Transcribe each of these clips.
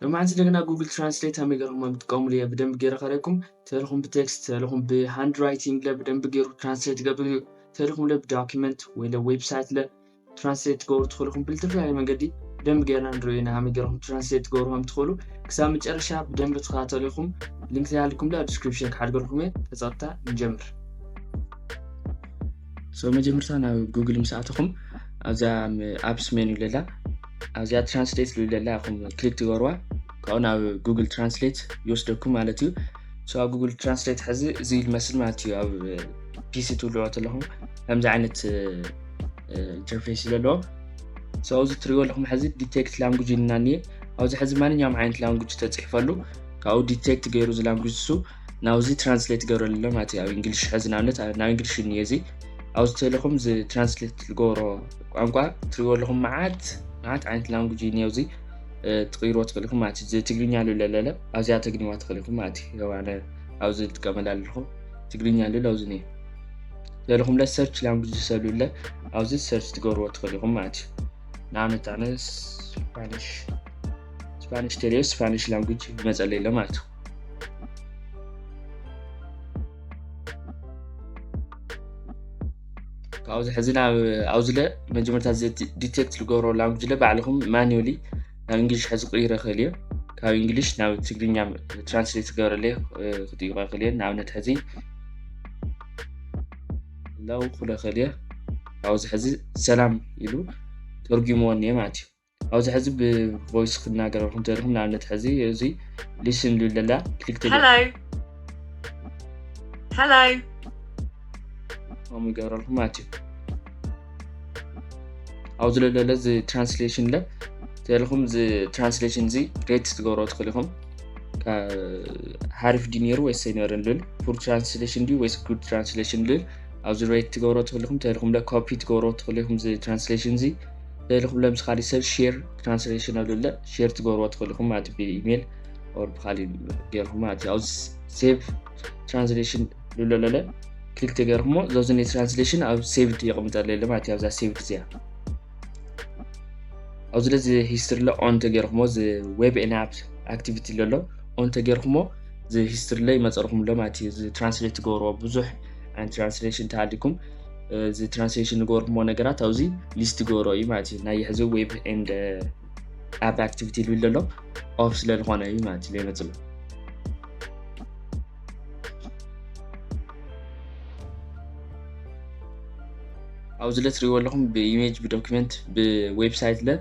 ሎማዓንቲ እንደገና ጉግል ትራንስሌት ከመይ ገርኩም ከም ትጥቀሙሉ እየ ብደንብ ገይረ ከረኩም። ተልኹም ብቴክስት፣ ተልኹም ብሃንድ ራይቲንግ ለ ብደንብ ገይሩ ትራንስሌት ይገብር እዩ። ተልኹም ለ ብዶኪመንት ወይ ለ ዌብሳይት ለ ትራንስሌት ትገብሩ ትኽእሉ ኢኹም። ብልተፈላለየ መንገዲ ብደንብ ገይርና ንሪኦ ኢና ከመይ ገርኩም ትራንስሌት ትገብሩ ከም ትኽእሉ። ክሳብ መጨረሻ ብደንብ ተኸታተሉ ኢኹም። ሊንክ ተሃልኩም ለ ኣብ ዲስክሪፕሽን ክሓድገልኩም እየ። ተጸቕታ ንጀምር። ሶ መጀመርታ ናብ ጉግል ምስ ኣተኹም ኣብዛ ኣፕስ ሜኑ ለላ ኣብዚኣ ትራንስሌት ልብለላ ኢኹም ክሊክ ትገብርዋ። ካብኡ ናብ ጉግል ትራንስሌት ይወስደኩም ማለት እዩ። ሶ ኣብ ጉግል ትራንስሌት ሕዚ እዚ ዝመስል ማለት እዩ። ኣብ ፒሲ ትውልዖ ተለኹም ከምዚ ዓይነት ኢንተርፌስ እዩ ዘለዎ። ሶ ኣብዚ ትሪእዎ ኣለኹም ሕዚ ዲቴክት ላንጉጅ ኢልና እኒየ። ኣብዚ ሕዚ ማንኛውም ዓይነት ላንጉጅ ተፅሒፈሉ ካብኡ ዲቴክት ገይሩ እዚ ላንጉጅ እሱ ናብዚ ትራንስሌት ይገብረሉ ኣሎ ማለት እዩ። ኣብ እንግሊሽ ሕዚ ንኣብነት ናብ እንግሊሽ እዩ እኒየ እዚ ኣብዚ ተለኹም እዚ ትራንስሌት ዝገብሮ ቋንቋ ትሪእዎ ኣለኹም መዓት መዓት ዓይነት ላንጉጅ እዩ እኒኦ እዚ ትቕይርዎ ትኽእል ኢኹም ማለት እዩ። እዚ ትግርኛ ልብለ ኣለለ ኣብዚኣ ተግንዋ ትኽእል ኢኹም ማለት እዩ። ኣነ ኣብዚ ዝጥቀመላ ኣለኹ ትግርኛ ልብል ኣብዚ እኒኦ ዘለኹም ለ ሰርች ላንጉጅ ዝሰሉለ ኣብዚ ሰርች ትገብርዎ ትኽእል ኢኹም ማለት እዩ። ንኣብነት ኣነ ስፓኒሽ ስፓኒሽ ተልዮ ስፓኒሽ ላንጉጅ ይመፀለይ ኣሎ ማለት እዩ። ካብዚ ሕዚ ናብ ኣብዚ ለ መጀመርታ እዚ ዲቴክት ዝገብሮ ላንጉጅ ለ ባዕልኹም ማኒሊ ናብ እንግሊሽ ሕዚ ክቕይረ ክእል እየ። ካብ እንግሊሽ ናብ ትግርኛ ትራንስሌት ክገብረለይ ክጥይቆ ይኽእል እየ። ንኣብነት ሕዚ ለው ክለ ክእል እየ። ካብዚ ሕዚ ሰላም ኢሉ ተርጉምዎ እኒአ ማለት እዩ። ኣብዚ ሕዚ ብቮይስ ክናገረልኩም ተልኩም ንኣብነት ሕዚ እዚ ሊስን ልብል ለላ ክሊክ ትብል Hello. Hello. ከምኡ ይገብረልኩም ማለት እዩ። ኣብዚ ለለለ እዚ ትራንስሌሽን ለ ተልኩም እዚ ትራንስሌሽን እዚ ሬት ትገብሮ ትኽእል ኢኹም። ሓሪፍ ዲ ነይሩ ወይስ ኣይነበረን ልብል ፑር ትራንስሌሽን ድዩ ወይስ ጉድ ትራንስሌሽን ልብል ኣብዚ ሬት ትገብሮ ትኽእል ኢኹም። ተልኩም ለ ኮፒ ትገብሮ ትኽእል ኢኹም እዚ ትራንስሌሽን እዚ ተልኩም ለ ምስ ካሊእ ሰብ ሼር ትራንስሌሽን ኣብ ልለ ሼር ትገብርዎ ትኽእል ኢኹም ማለት እዩ። ብኢሜል ኦር ብካሊእ ገይርኩም ማለት እዩ። ኣብዚ ሴቭ ትራንስሌሽን ልብሎ ለለ ክሊክ ተገይርኩሞ ዘብዚ ናይ ትራንስሌሽን ኣብ ሴቭድ የቕምጠለ የለ ማለት እዩ። ኣብዛ ሴቭድ እዚኣ ኣብዚ ለዚ ሂስትሪ ለ ኦን ተገይርኩሞ እዚ ዌብ ኤን ኣፕ ኣክቲቪቲ ለሎ ኦን ተገይርኩሞ እዚ ሂስትሪ ለ ይመፀልኩም ኣሎ ማለት እዩ። እዚ ትራንስሌት ትገብርዎ ብዙሕ ዓይነት ትራንስሌሽን ተሃሊኩም እዚ ትራንስሌሽን ዝገበርኩሞ ነገራት ኣብዚ ሊስት ይገብሮ እዩ ማለት እዩ። ናይ ሕዚ ዌብ ኤንድ ኣፕ ኣክቲቪቲ ልብል ዘሎ ኦፍ ስለ ዝኾነ እዩ ማለት እዩ ዘይመፅእ። ኣብዚ ለ ትሪእዎ ኣለኹም ብኢሜጅ ብዶኪመንት ብዌብሳይት ለ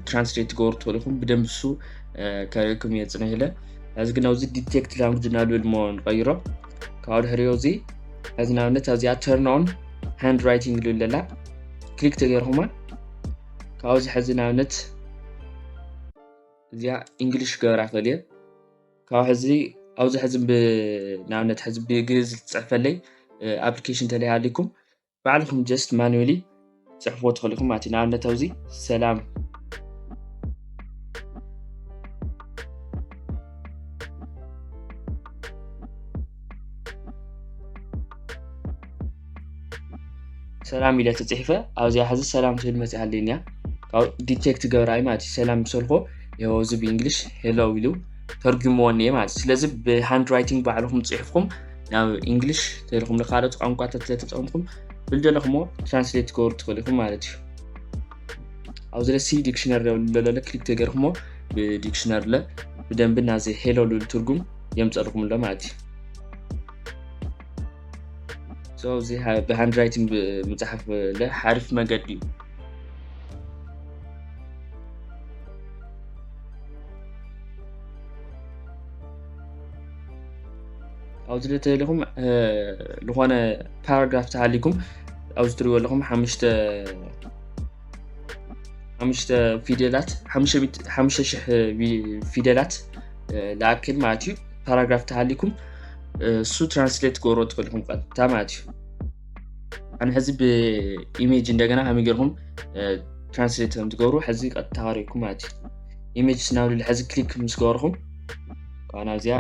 ትራንስሌት ትገብሩ ትኽእሉ ኢኹም። ብደንብ እሱ ከርእየኩም እየ ፅንሕ ኢለ። ሕዚ ግን ኣብዚ ዲቴክት ላንጉጅ እናልብል እሞ ንቐይሮ። ካብኡ ድሕሪዮ እዚ ሕዚ ንኣብነት ኣብዚኣ ተርን ኦን ሃንድ ራይቲንግ ልብል ለላ ክሊክ ተገይርኩማ ካብዚ ሕዚ ንኣብነት እዚኣ እንግሊሽ ክገብራ ክእል እየ። ካብ ሕዚ ኣብዚ ሕዚ ብ- ንኣብነት ሕዚ ብግእዝ ዝፅሕፈለይ ኣፕሊኬሽን ተለይሃሊኩም ባዕልኹም ጀስት ማኑዌሊ ፅሕፍዎ ትኽእሉ ኢኹም ማለት እዩ። ንኣብነት ኣብዚ ሰላም ሰላም ኢለ ተፅሒፈ ኣብዚኣ ሕዚ ሰላም ትብል መፅያ ኣለኒ እያ። ካብ ዲቴክት ገብራ እዩ ማለት እዩ። ሰላም ምሰልኮ ይኸው እዚ ብእንግሊሽ ሄሎ ኢሉ ተርጉምዎ እኒአ ማለት እዩ። ስለዚ ብሃንድ ራይቲንግ ባዕልኹም ፅሒፍኩም ናብ እንግሊሽ ተልኹም ንካልኦት ቋንቋታት ስለተጠቐምኩም ብልደለኹሞ ትራንስሌት ትገብሩ ትኽእሉ ኢኹም ማለት እዩ። ኣብዚ ለ ሲ ዲክሽነሪ ለለለ ክሊክ ተገርኩሞ ብዲክሽነሪ ለ ብደንቢ ናዚ ሄሎ ልብል ትርጉም የምፀልኩም ኣሎ ማለት እዩ። So እዚ ሃ- ብሃንድ ራይቲንግ ብ- ምፅሓፍ ለ ሓሪፍ መገዲ እዩ። ኣብዚ ተልኹም ዝኾነ ፓራግራፍ ተሃሊኩም ኣብዚ ትሪእዎ ኣለኹም ሓሙሽተ ሓሙሽተ ፊደላት ሓሙሽተ ሚት- ሓሙሽተ ሽሕ ፊደላት ለኣክል ማለት እዩ። ፓራግራፍ ተሃሊኩም እሱ ትራንስሌት ክገብሮ ትኽእልኩም ቀጥታ ማለት እዩ። ኣነ ሕዚ ብኢሜጅ እንደገና ከመይ ገርኩም ትራንስሌት ከም ትገብሩ ሕዚ ቀጥታ ከርእየኩም ማለት እዩ። ኢሜጅ ስናብልል ሕዚ ክሊክ ምስ ገበርኩም ካና እዚኣ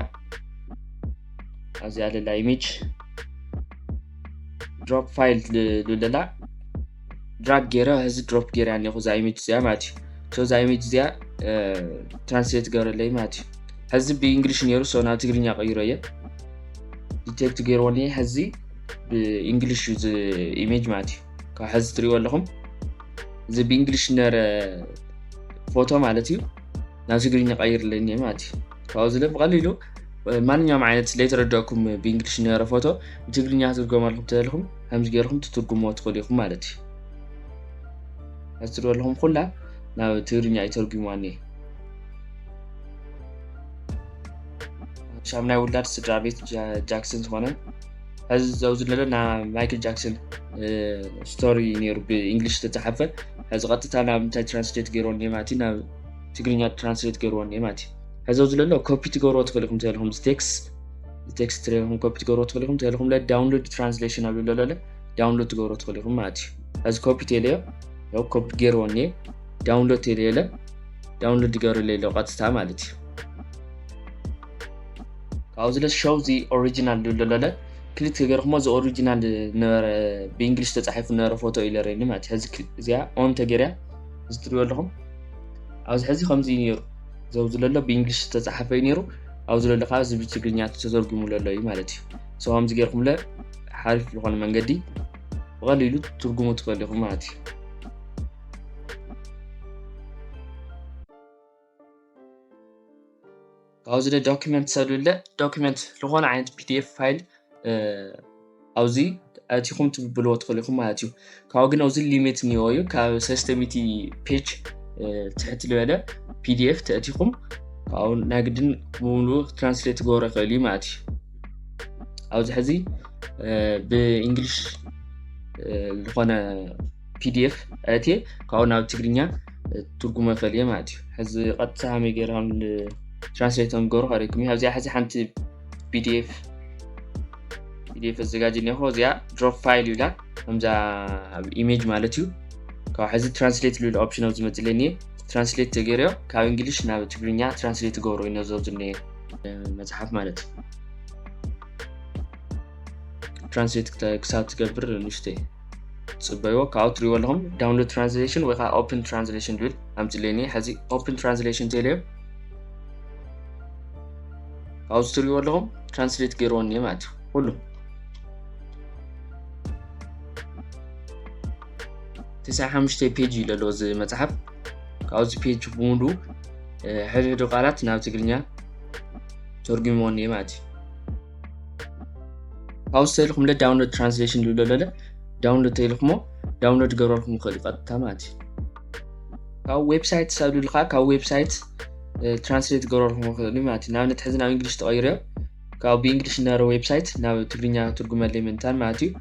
ኣብዚኣ ለላ ኢሜጅ ድሮፕ ፋይል ልለላ ድራግ ገይረ ሕዚ ድሮፕ ገይረ ያኔኹ እዛ ኢሜጅ እዚኣ ማለት እዩ። So እዛ ኢሜጅ እዚኣ ትራንስሌት ገረለይ ማለት እዩ። ሕዚ ብእንግሊሽ ነይሩ፣ so ናብ ትግርኛ ቀይሮ እየ። ዲቴክት ገይርዎ እኒአ። ሕዚ ብእንግሊሽ እዩ እዚ ኢሜጅ ማለት እዩ። ካብ ሕዚ ትሪእዎ ኣለኹም፣ እዚ ብእንግሊሽ ዝነበረ ፎቶ ማለት እዩ፣ ናብ ትግርኛ ቀይርለይ እኒአ ማለት እዩ። ካብኡ ዝለ ብቐሊሉ ማንኛውም ዓይነት ለይተረዳእኩም ብእንግሊሽ ዝነበረ ፎቶ ብትግርኛ ክትርጎመልኩም ተደልኹም ከምዚ ገይርኩም ትትርጉምዎ ትኽእሉ ኢኹም ማለት እዩ። ሕዚ ትሪእዎ ኣለኹም ኩላ ናብ ትግርኛ እዩ ተርጉምዋ እኒአ። ሻም ናይ ውላድ ስድራ ቤት ጃ-፣ ጃክሰን ዝኾነ ሕዚ ዘው ዝለለ ናብ ማይክል ጃክሰን ስቶሪ ነይሩ ብእንግሊሽ ዝተፃሓፈ። ሕዚ ቀጥታ ናብ እንታይ ትራንስሌት ገይርዎ እኒአ ማለት እዩ፣ ናብ ትግርኛ ትራንስሌት ገይርዎ እኒአ ማለት እዩ። ሕዚ ዘው ዝለሎ ኮፒ ትገብርዎ ትኽእሉ ኢኹም ተልኹም ቴክስት ቴክስት ትሪኢኹም ኮፒ ትገብርዎ ትኽእሉ ኢኹም ተልኹም ለ ዳውንሎድ ትራንስሌሽን ኣብ ዝለሎ ለ ዳውንሎድ ትገብርዎ ትኽእሉ ኢኹም ማለት እዩ። ሕዚ ኮፒ ቴለዮ ያው ኮፒ ገይርዎ እኒአ ዳውንሎድ ቴለዮ ለ ዳውንሎድ ይገብርለይ ኣሎ ቀጥታ ማለት እዩ። ካብኡ ዝለ ሾው ዚ ኦሪጂናል ዝብል ዘሎ ለ ክሊክ ተገርኩሞ እዚ ኦሪጂናል ነበረ ብእንግሊሽ ተፃሒፉ ነበረ ፎቶ ኢለ ረኒ ማለት እዩ። ሕዚ ክሊ-፣ እዚኣ ኦን ተገርያ እዚ ትሪእዎ ኣለኹም ኣብዚ ሕዚ ከምዚ እዩ ነይሩ። ዘው ዝለሎ ብእንግሊሽ ዝተፃሓፈ እዩ ነይሩ። ኣብዚ ዘሎ ከዓ እዚ ብትግርኛ ተተርጉሙ ዘሎ እዩ ማለት እዩ። So ከምዚ ገይርኩምለ ሓሪፍ ዝኾነ መንገዲ ብቐሊሉ ትርጉሙ ትኽእሉ ኢኹም ማለት እዩ። ካብዚ ለ ዶኪመንት ሰሉለ ዶኪመንት ዝኾነ ዓይነት ፒ ዲ ኤፍ ፋይል ኣብዚ ኣቲኹም ትብልዎ ትኽእሉ ኢኹም ማለት እዩ። ካብኡ ግን ኣብዚ ሊሚት እኒኦ እዩ። ካብ ሰለስተ ሚእቲ ፔጅ ትሕት ዝበለ ፒ ዲ ኤፍ ተእቲኹም ካብኡ ናይ ግድን ብምሉኡ ትራንስሌት ክገብሮ ይኽእል እዩ ማለት እዩ። ኣብዚ ሕዚ ብእንግሊሽ ዝኾነ ፒ ዲ ኤፍ ኣእትየ ካብኡ ናብ ትግርኛ ትርጉሞ ይኽእል እየ ማለት እዩ። ሕዚ ቀጥታ ከመይ ገይረ ከም ትራንስሌት ከም ገሩ ከርእየኩም እዩ። ኣብዚኣ ሕዚ ሓንቲ ፒ ዲ ኤፍ ፒ ዲ ኤፍ ኣዘጋጅ እኒኹ። እዚኣ ድሮፕ ፋይል ይብላ ከምዛ ኣብ ኢሜጅ ማለት እዩ። ካብ ሕዚ ትራንስሌት ዝብል ኦፕሽን ኣብ ዝመፅለኒ ትራንስሌት ተገይረዮ ካብ እንግሊሽ ናብ ትግርኛ ትራንስሌት ትገብሮ እዩ ነዞ ዝኒአ መፅሓፍ ማለት እዩ። ትራንስሌት ክተ-፣ ክሳብ ትገብር ንእሽተይ ፅበይዎ። ካብኡ ትሪእዎ ኣለኹም ዳውንሎድ ትራንስሌሽን ወይ ከዓ ኦፕን ትራንስሌሽን ዝብል ኣምፅለኒ። ሕዚ ኦፕን ትራንስሌሽን ቴለዮ ካብዚ ትሪእዎ ኣለኹም ትራንስሌት ገይርዎ እኒአ ማለት እዩ። ኩሉ ተስዓ ሓሙሽተ ፔጅ እዩ ዘለዎ እዚ መፅሓፍ። ካብዚ ፔጅ ብምሉ ሕድሕዱ ቃላት ናብ ትግርኛ ተርጉምዎ እኒአ ማለት እዩ። ካብዚ ተልኹም ለ ዳውንሎድ ትራንስሌሽን ዝብሎ ለለ ዳውንሎድ ተልኹሞ ዳውንሎድ ገብረልኩም ይኽእል እዩ ቀጥታ ማለት እዩ። ካብ ዌብሳይት ሰብ ዝብል ከዓ ካብ ዌብሳይት ትራንስሌት ገብረልኩም ይኽእል እዩ ማለት እዩ። ንኣብነት ሕዚ ናብ እንግሊሽ ተቐይርዮ ካብ ብእንግሊሽ ዝነበረ ዌብሳይት ናብ ትግርኛ ትርጉመለይ ምንታን ማለት እዩ።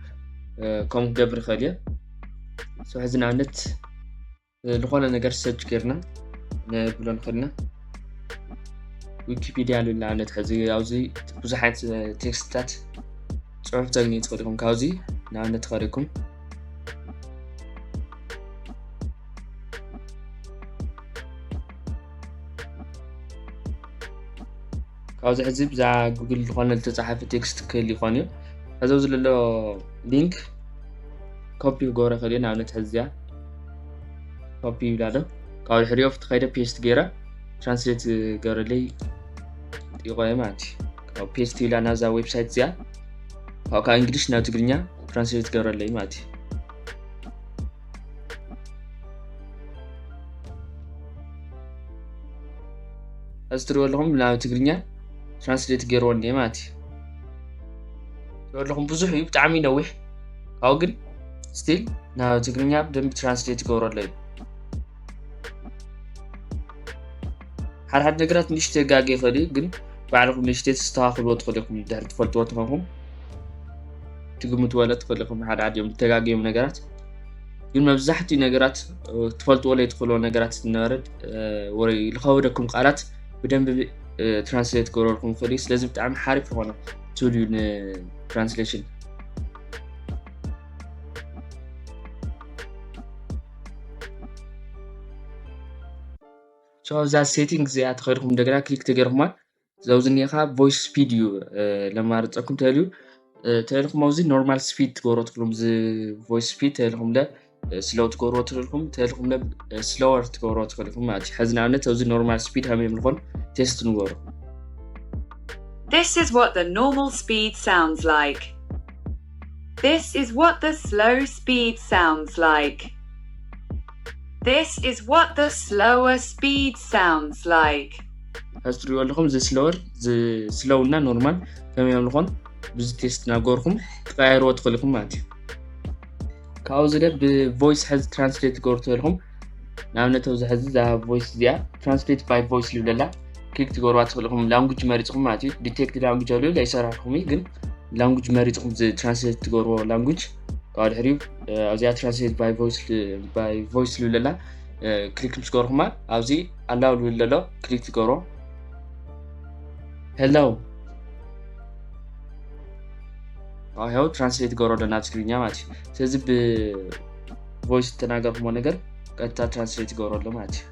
ከምኡ ክገብር ይኽእል እየ። So ሕዚ ንኣብነት ዝኾነ ነገር ሰርች ጌርና ነብሎ ንኽእልና ዊኪፒድያ ልብል ንኣብነት ሕዚ ኣብዚ ብዙሕ ዓይነት ቴክስትታት ፅሑፍ ተግኒ ትኽእል ኢኹም። ካብዚ ንኣብነት ተኸሪኩም ካብዚ ሕዚ ብዛ ጉግል ዝኾነ ዝተፃሓፈ ቴክስት ክህል ይኾን እዩ። ሕዚ ኣብዚ ዘሎ ሊንክ ኮፒ ክገብረ ክእል እየ። ንኣብነት ሕዚ እዚኣ ኮፒ ይብላ ዶ ካብ ድሕሪኦ ኣብቲ ከይደ ፔስት ገይረ ትራንስሌት ገብረለይ ይቆየ ማለት እዩ። ካብ ፔስት ይብላ ናብዛ ዌብሳይት እዚኣ ካብ ካብ እንግሊሽ ናብ ትግርኛ ትራንስሌት ገብረለይ ማለት እዩ። እዚ ትሪእዎ ኣለኹም ናብ ትግርኛ ትራንስሌት ገይርዎ እኒአ ማለት እዩ። ትሪእዎ ኣለኹም ብዙሕ እዩ፣ ብጣዕሚ ነዊሕ። ካብኡ ግን ስቲል ናብ ትግርኛ ብደንቢ ትራንስሌት ይገብሮ ኣሎ እዩ። ሓደ ሓደ ነገራት ንእሽተይ ጋጌ ይኽእል እዩ፣ ግን ባዕልኹም ንእሽተይ ተስተኻኽልዎ ትኽእሉ ኢኹም። ድሕሪ ትፈልጥዎ ተኾንኩም ትግምትዎ ለ ትኽእሉ ኢኹም። ሓደ ሓደ እዮም ዝተጋገዮም ነገራት፣ ግን መብዛሕትኡ ነገራት ትፈልጥዎ ለይትኽእልዎ ነገራት ዝነበረ ወይ ዝኸበደኩም ቃላት ብደንቢ ትራንስሌት ክገብረልኩም ይኽእል እዩ። ስለዚ ብጣዕሚ ሓሪፍ ዝኾነ ቱል እዩ ንትራንስሌሽን። So ኣብዛ ሴቲንግ እዚኣ ተኸድኩም እንደገና ክሊክ ተገርኩማ ዘውዝኒኻ ቮይስ ስፒድ እዩ ለማርፀኩም ተልዩ ተልኩም ኣብዚ ኖርማል ስፒድ ትገብሮ ትክሉም እዚ ቮይስ ስፒድ ተልኩም ለ ስለው ትገብርዎ ትኽእልኩም ተልኩም ለ ስለወር ትገብርዎ ትኽእልኩም ማለት እዩ። ሕዚ ንኣብነት ኣብዚ ኖርማል ስፒድ ሃመይ ምልኾን ቴስት ንገሩ። This is what the normal speed sounds like. This is what the slow speed sounds like. This is what the slower speed sounds like. ሕዚ ትሪእዎ ኣለኹም እዚ ስለወር ስለውና ኖርማል ከመይ ምልኾን ብዚ ቴስት ናገርኩም ትቀያይርዎ ትኽእልኩም ማለት እዩ። ካብኡ ዝለ ብቮይስ ሕዚ ትራንስሌት ትገብሩ ትኽእልኩም። ንኣብነት ኣብዚ ሕዚ እዛ ቮይስ እዚኣ ትራንስሌት ባይ ቮይስ ልብለላ ክሊክ ትገብርዋ ትኽእልኩም። ላንጉጅ መሪፅኩም ማለት እዩ። ዲቴክት ላንጉጅ ኣሉ ኣይሰራሕኩም እዩ፣ ግን ላንጉጅ መሪፅኩም እዚ ትራንስሌት ትገብርዎ ላንጉጅ ካብኡ ድሕሪኡ ኣብዚኣ ትራንስሌት ባይ ቮይስ ልብለላ ክሊክ ምስ ገርኩማ ኣብዚ ኣላው ልብል ዘሎ ክሊክ ትገብሮ። ሄሎ ኣው ትራንስሌት ገሮ ዶ ናብ ትግርኛ ማለት እዩ። ስለዚ ብቮይስ ዝተናገርኩሞ ነገር ቀጥታ ትራንስሌት ገሮ ኣሎ ማለት እዩ።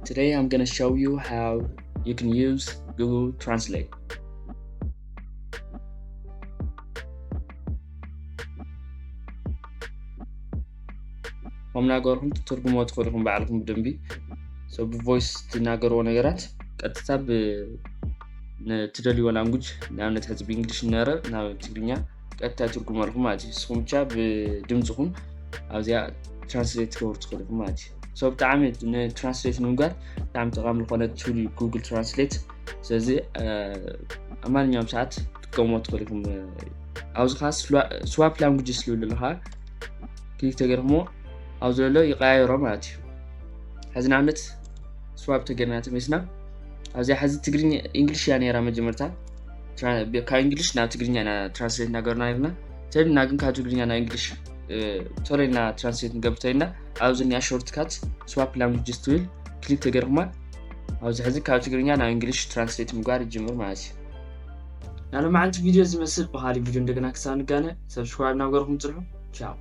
Today I'm gonna show you how you can use Google Translate. ከም ናገርኩም ትትርጉሞ ትኽእልኩም ባዕልኩም ብደንቢ ብቮይስ ትናገርዎ ነገራት ቀጥታ ትደልይዎ ላንጉጅ ንኣብነት ሕዚ ብእንግሊሽ ነበረ ናብ ትግርኛ ቀጥታ ትርጉመልኩም ማለት እዩ። ንስኹም ብቻ ብድምፅኹም ኣብዚኣ ትራንስሌት ትገብሩ ትኽእልኩም ማለት እዩ። ሶ ብጣዕሚ ንትራንስሌት ንምግባር ብጣዕሚ ጠቃሚ ዝኾነ ቱል ጉግል ትራንስሌት። ስለዚ ኣብ ማንኛውም ሰዓት ትጥቀምዎ ትኽእልኩም። ኣብዚ ከዓ ስዋፕ ላንጉጅስ ዝብል ኣለካ ክሊክ ተገርክሞ ኣብዚ ዘሎ ይቀያየሮ ማለት እዩ። ሕዚ ንኣብነት ስዋፕ ተገርና ተመስና ኣብዚኣ ሕዚ ትግርኛ እንግሊሽ እያ ነይራ መጀመርታ ካብ እንግሊሽ ናብ ትግርኛ ኢና ትራንስሌት እናገርና ነርና። ተልና ግን ካብ ትግርኛ ናብ እንግሊሽ ቶሎ ኢልና ትራንስሌት ንገብር ተልና ኣብዚ ኒኣ ሾርትካት ስዋፕ ላንጉጅስ ትብል ክሊክ ተገርክማ ኣብዚ ሕዚ ካብ ትግርኛ ናብ እንግሊሽ ትራንስሌት ምግባር ይጅምር ማለት እዩ። ናሎማዓንቲ ቪድዮ ዝመስል ብካሊእ ቪድዮ እንደገና ክሳብ ንጋነ ሰብስክራይብ ናብ ገርኩም ፅንሑ። ቻው።